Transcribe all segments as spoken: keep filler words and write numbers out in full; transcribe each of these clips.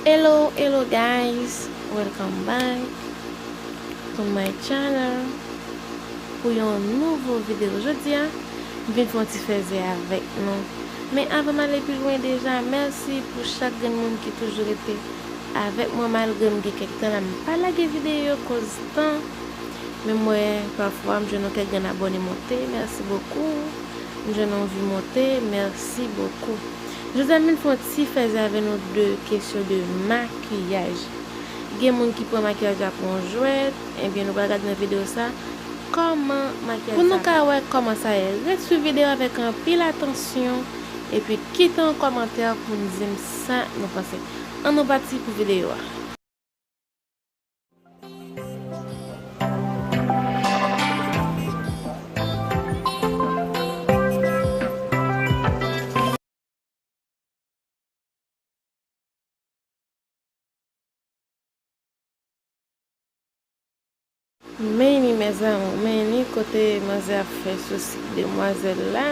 Hello, hello guys, welcome back to my channel pou yon nouvo videyo. Jodi a, m vin fè yon ti fèzè avèk nou. Men avan m ale pi lwen deja, mèsi pou chak grenn moun ki toujou rete avèk mwen malgre m gen kèk tan la m pa lage videyo koz tan. Men m wè pafwa m jwenn yon kèk grenn abòne monte, mèsi bokou. M jwenn yon vi monte, mèsi bokou. Jodi a m vin fè yon ti fèzè avè nou de kesyon de makiyaj. Gen moun ki pran makiyaj la pou yon jwèt, ebyen nou pral gade nan videyo sa kòman makiyaj sa fèt. Pou nou ka wè kòman sa ye, ret swiv videyo avèk anpil atansyon, epi kite yon kòmantè pou n di m sa nou panse. Ann nou pati pou videyo a. Men ni, mes amours, men ni kote manzè ap fè sou sik demwazèl la.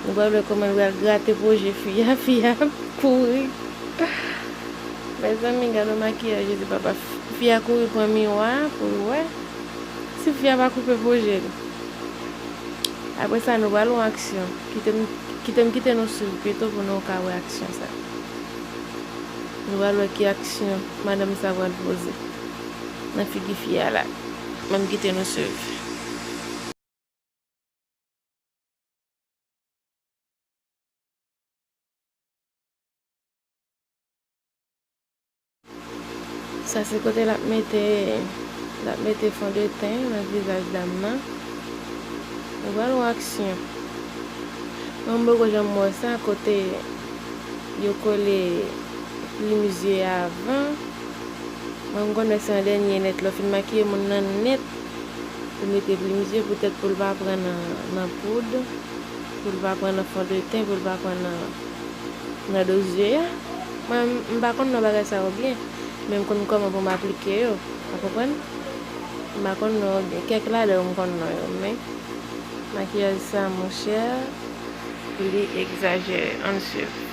Nou pral wè kòman l pral grate po je fi a, fi a ap kouri. Mezanmi, gade yon makiyaj, Jezi papa. Fi a kouri pran miwa pou l wè si fi a pa koupe po je l. Apre sa, nou pral wè aksyon. Kite m, kite m kite nou swiv pito pou nou ka wè aksyon sa. Nou pral wè ki aksyon madanm sa pral poze nan figi fi a la. Ban m kite nou swiv. Sa se kote l ap mete, l ap mete fondeten nan vizaj dam nan. Nou pral wè aksyon. Mwen m poko janm wè sa kote yo kole plim zye a avan. Mwen m konn wè se an dènye nèt, lè w fin makiye moun nan nèt, ou mete plim zye poutèt pou l pa pran nan, nan poud, pou l pa pran nan fondeten, pou l pa pran nan, nan do zye a. Mwen, m pa konn non bagay sa yo byen, men m konn kòman pou m aplike yo. Ou konprann? M pa konn non yo byen. Kèk ladan yo m konn non yo, men makiyaj sa, monchè, li egzajere. Ann swiv.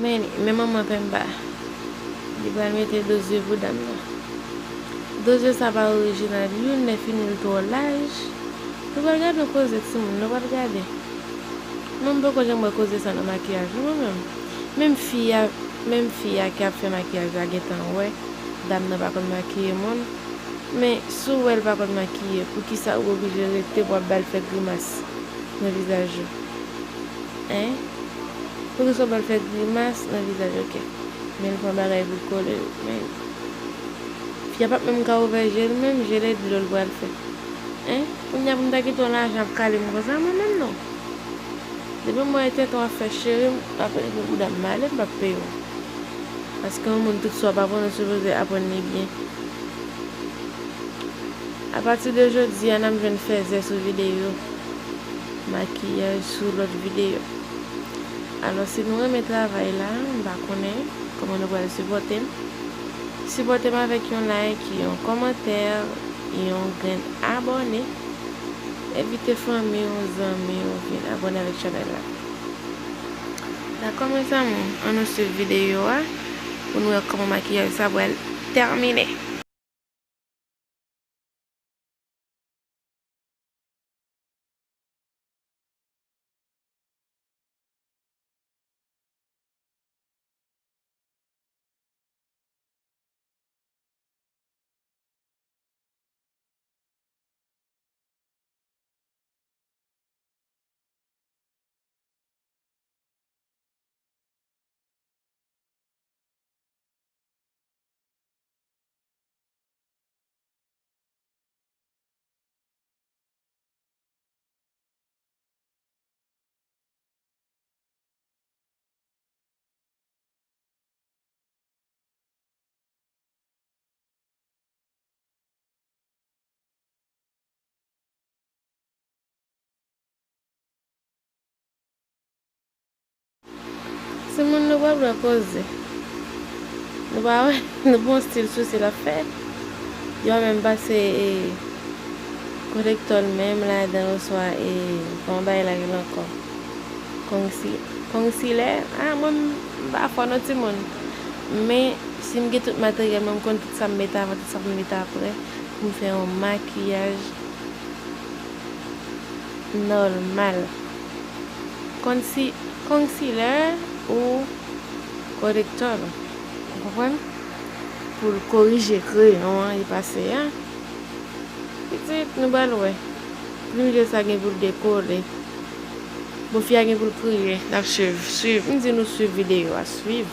Men, men manman Pemba, li pral mete do zye pou dam nan. Do zye sa pa orijinal, youn lè fini l twò laj. Nou pral gade yon koze timoun, nou pral gade. Mwen m poko janm wè koze sa nan makiyaj non mwen menm. Menm fi a, menm fi a ki ap fè makiyaj la gentan wè dam nan pa konn makiye moun. Men si w wè l pa konn makiye, poukisa ou oblije rete pou ap ba l fè grimas nan vizaj ou? Hein? Poukisa w ba l fè grimas nan vizaj ou? Oke. Men l pran bagay pou l kole yo. Men fi a p ap menm ka ouvè je l menm, je l e dlo l pral fè. Hein? Kounye a pou m ta kite yon lajan ap kale m konsa mwen menm non. Depi m wè e tenten w ap fè cheri, m ap rete bouda m ale, m p ap peye w. Paske yon moun tout sa w ap aprann ou sipoze aprann li byen. Apati de jodi a n ap jwenn fèzè sou videyo, makiyaj sou lòt videyo. Alò si nou renmen travay la, m pa konnen kòman nou pral sipòte m. Sipòte m avèk yon like, yon kòmantè, yon grenn abòne. Envite fanmi w, zanmi w vin abòne avèk chanèl la. Dakò mes amours, ann nou swiv videyo a pou nou wè kòman makiyaj sa pral tèmine. Timoun, nou pa dwe koze. Nou pa wè, nou pa wè stil sousi l ap fè. Yo menm pase e, kolektò l menm ladan oswa e, fè yon bagay la rele ankò. Kongsi, kongsilè, a, mwen m pa fò non timoun. Men, si m gen tout materyèl mwen, m konn tout sa m mete avan, tout sa m mete apre, pou m fè yon makiyaj nòmal. Konsi, kongsilè ou korektò, ou konprann? Pou l korije kreyon an, li pase a. Pitit, nou pral wè. Plim je sa gen pou l dekole. Bon, fi a gen pou l kriye. N ap swiv, swiv. M di nou swiv videyo a, swiv.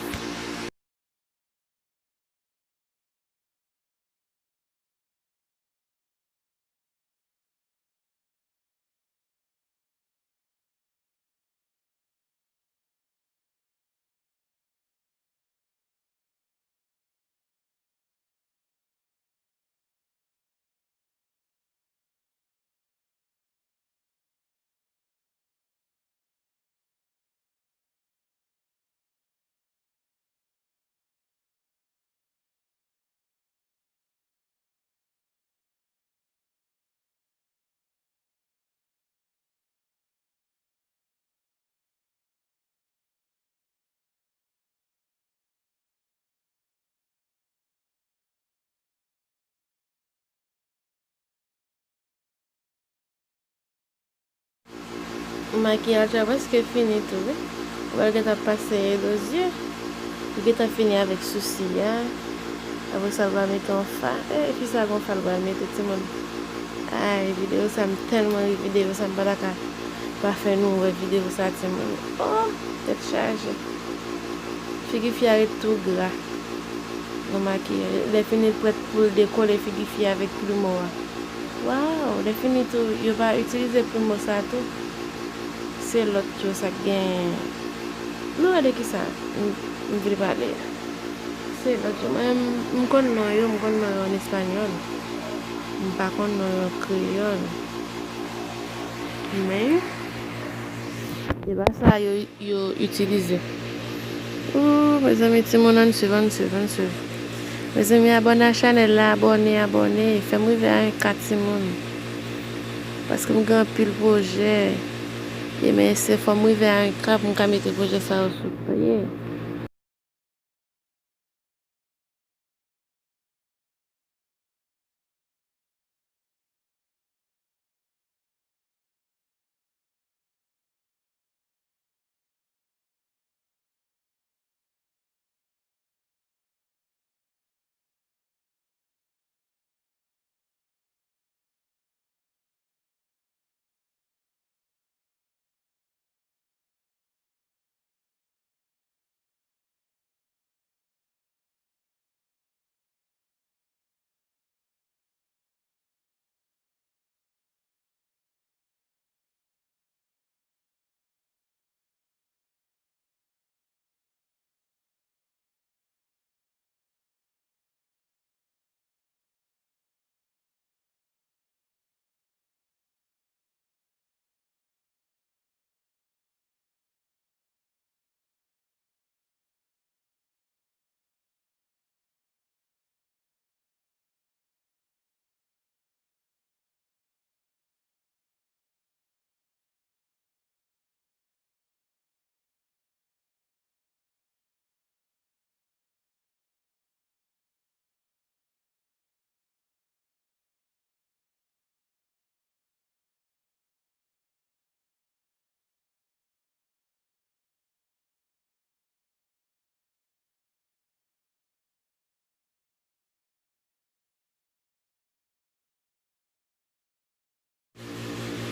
Makiyaj la prèske fini tou wi. Ou wè l gentan pase do zye. Li gentan fini avèk sousi a. Apre sa, l va mete yon fa. E fi sa gon fa l pral mete, timoun. Ay, videyo sa, m tèlman ri videyo sa, m pa ta ka pa fè nou wè videyo sa, timoun. Oh, tèt chaje. Figi fi a ret tou gra. Nan makiyaj. Lè fini l prèt pou l dekole figi fi a avèk plimo a. Waw, lè fini tou, yo pa itilize plimo sa tou. Se lòt yo sa k gen. Nou wè de kisa m, m vle pale a. Se lòt yo. Mwen, m, m konn non yo, m konn non yo an espanyòl. M pa konn non yo an kreyòl. Men, e pa sa yo yo itilize. Ooh, mezanmi, timoun, ann swiv, ann swiv, ann swiv. Mezanmi, abòne a chanèl la, abòne, abòne. Fè m rive a en ka, timoun. Paske m gen anpil pwojè. E men se fò m rive a en ka pou m ka mete pwojè sa yo sou pye.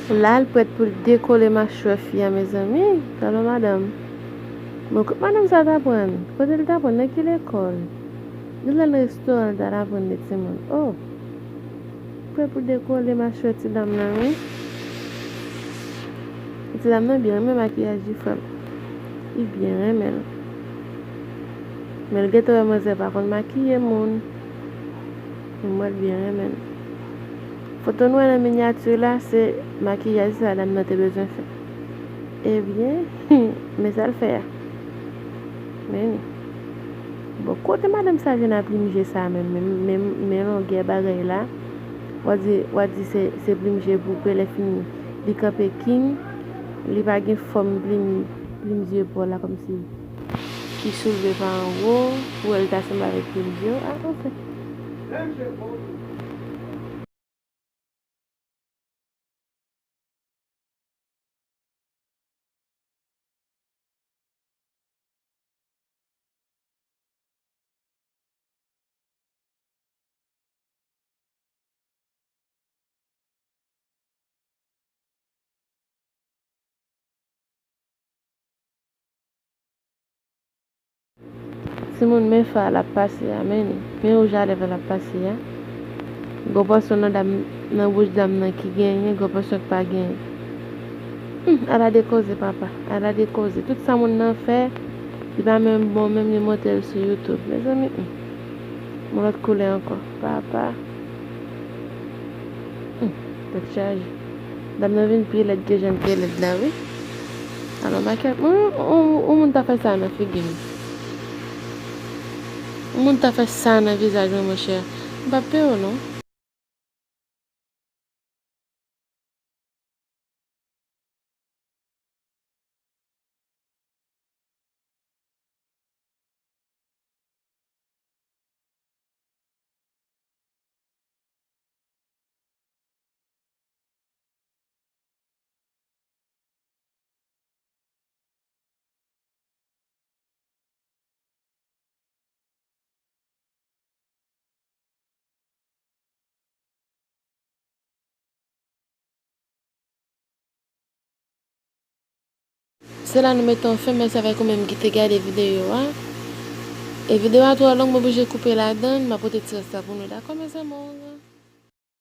La, l prèt pou l dekole machwè fi a, mezanmi. Talon madanm. Bon, kot madanm sa t aprann? Kote l t aprann? Nan ki lekòl? Li nan restoran l t al aprann de timoun. Oh! Prèt pou dekole machwè ti dam nan, wi. Ti dam nan byen renmen makiyaj li, frè m. Li byen renmen l. Men l gentan wè manzè pa konn makiye moun. Men m wè l byen renmen l. Foto nou wè nan minyati la, se makiyaj sa dam nan te bezwen fè. Ebyen, men sa l fè a. Men, bon, kote madanm sa jwenn a plim je sa menm, men, men, men longè bagay la. W a di, w a di se, se plim je pou, pou lè fini, li kanpe king, li pa gen fòm plim, plim je pa w la kòmsi ki soulve pa anwo, pou wè l ta sanble avèk plim je w. Ah, anfen. Timoun, men fè a l ap pase a, men li. Men wouj a lèv la l ap pase a. Gwo pòsyon nan dam, nan bouch dam nan ki genyen, gwo pòsyon ki pa genyen. Hmm, ala de koze, papa. Ala de koze. Tout sa moun nan fè, li pa menm bon, menm li monte l sou YouTube. Mezanmi, hmm. Yon lòt koulè ankò. Papa. Hmm, tèt chaje. Dam nan vin pi lèd ke jan l te lèd la, wi. Alò, makèt, mwen, yon, yon, yon moun ta fè sa nan figi m. Yon moun ta fè sa nan vizaj mwen, monchè. M p ap peye w, non. Se la nou mete yon fen, mèsi avèk ou menm ki te gade videyo a. E videyo a twò long, m oblije koupe ladan l, m ap pote ti rès la pou nou, dakò, mes amours?